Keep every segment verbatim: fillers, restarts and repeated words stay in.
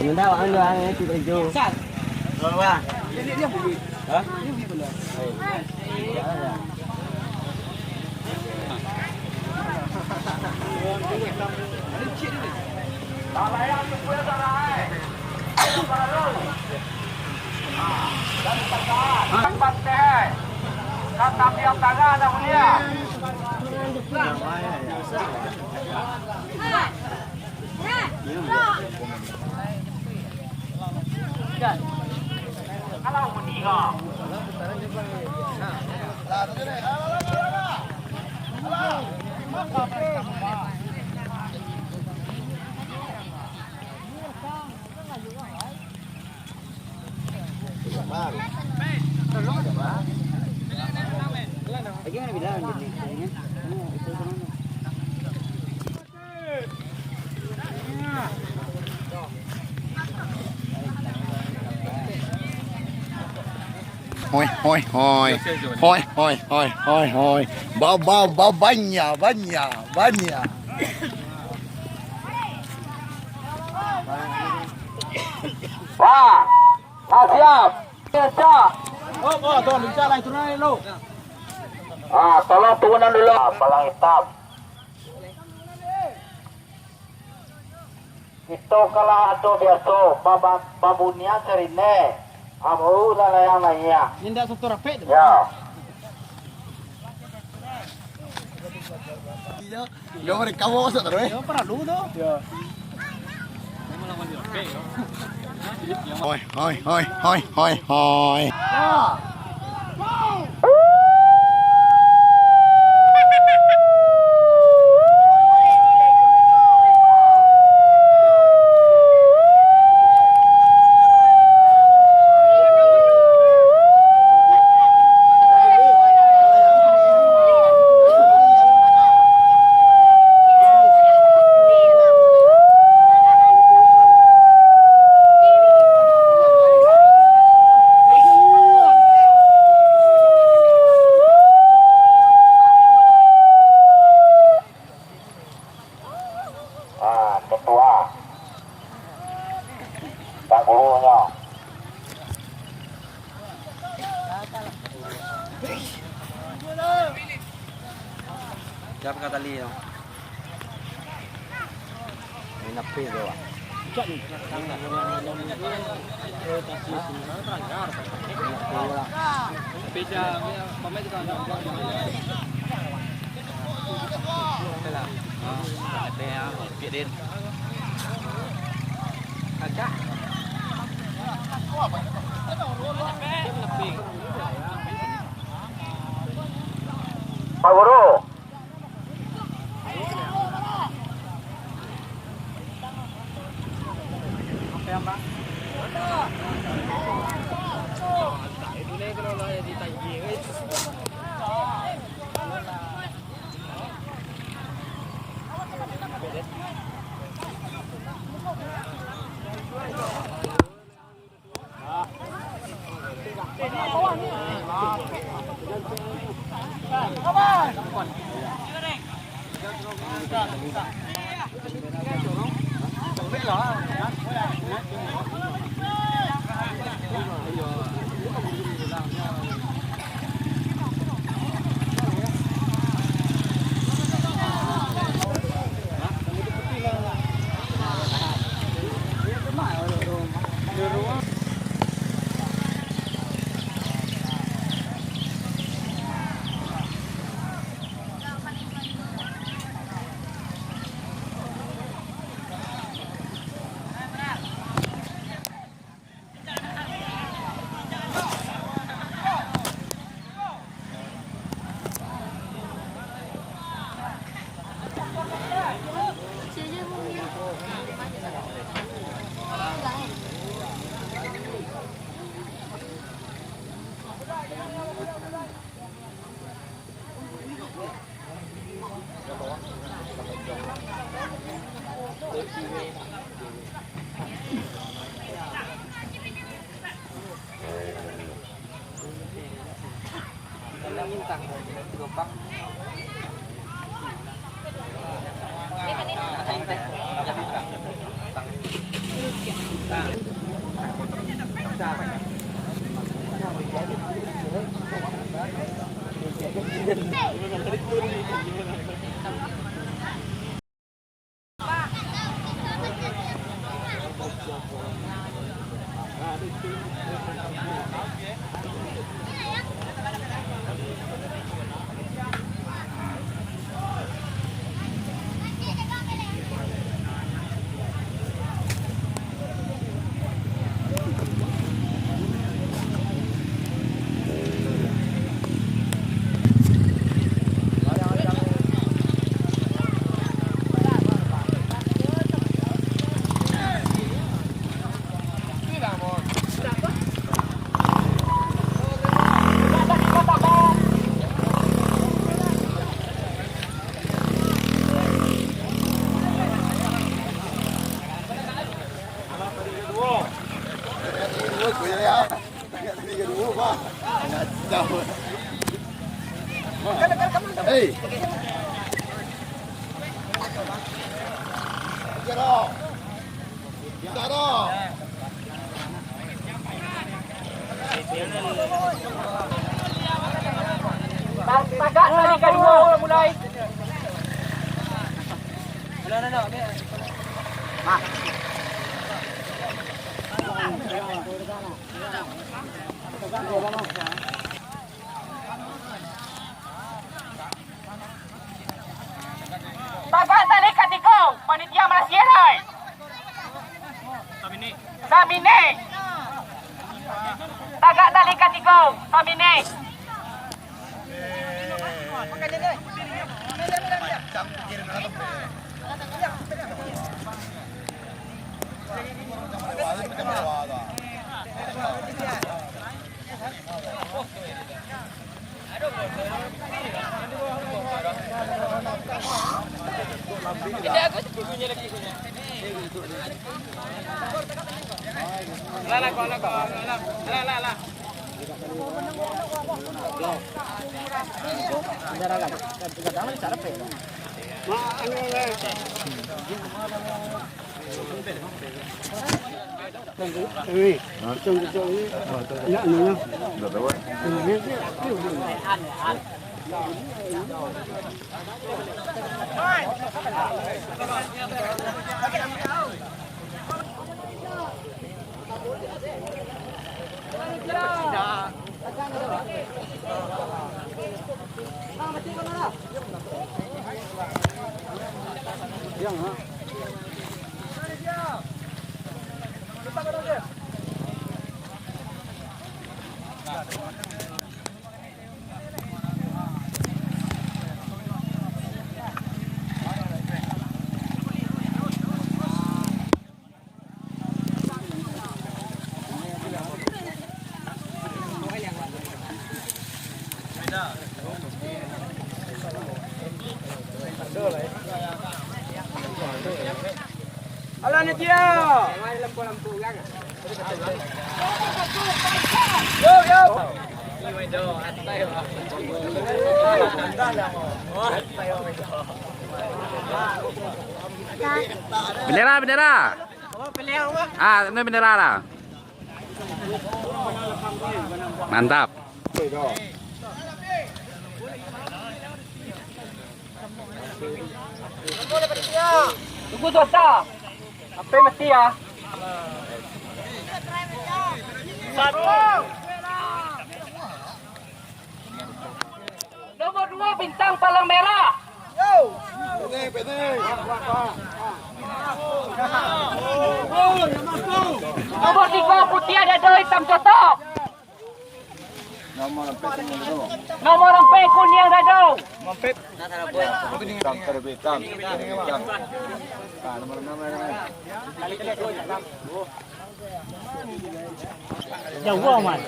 Indah, bang, indah, bang, itu baju. Sat. Berapa? Hah? Hoi, hoi, hoi. Hoi, hoi, hoi, hoi, hoi. Ba, ba, ba, banya, banya, banya. Wah, lah siap. Siap. Oh, oh, tuan, bisa lah, turun dulu. Ah, tolong turunan dulu. Ah, palang hitam. Kito kalah ado biaso, baba-, babunian sirine. Ambo lah layang naiak. Indak satu rapek tu. Ya. Iyo. Yo, mereka mau masuk terus, eh? Yo, paralu tu. Ya. Hoi, hoi, hoi, hoi, hoi, hoi. Ah, ketua. Pak gurunyo. Siapa kata Lino? Ini napi tu, Pak. Pak Guru. Hei. Tagak tali kaduo, mulai. Tagak tali katigo, panitia malasiah lai. Samini. Tagak tali katigo, samini. Alah, ni dia. Yo, yo. Bendera, bendera. Ah, ini bendera lah. Mantap. Tunggu tu, Asa. Sampai mati, ah. Satu. Nomor dua, Bintang Palang Merah. Nomor tiga, Putiah Dado Hitam Cotok. Nomor ampek, Kuniang Dado. Hitam, hitam, hitam. Nah, nomor enam, nomor enam. Jauah, Mas.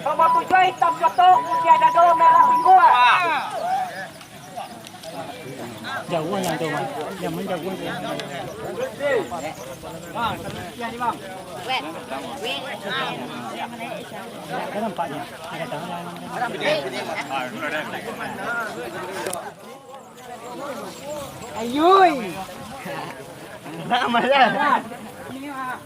Nomor tujuh, Hitam Cotok, Putiah Dado, Merah Pinggua. Jauah yang tu, Mas. Yang mana jauah tu? Ada nampaknya. Ada tangan. Ayui. Nak, Mas, ya? Ini, Mas.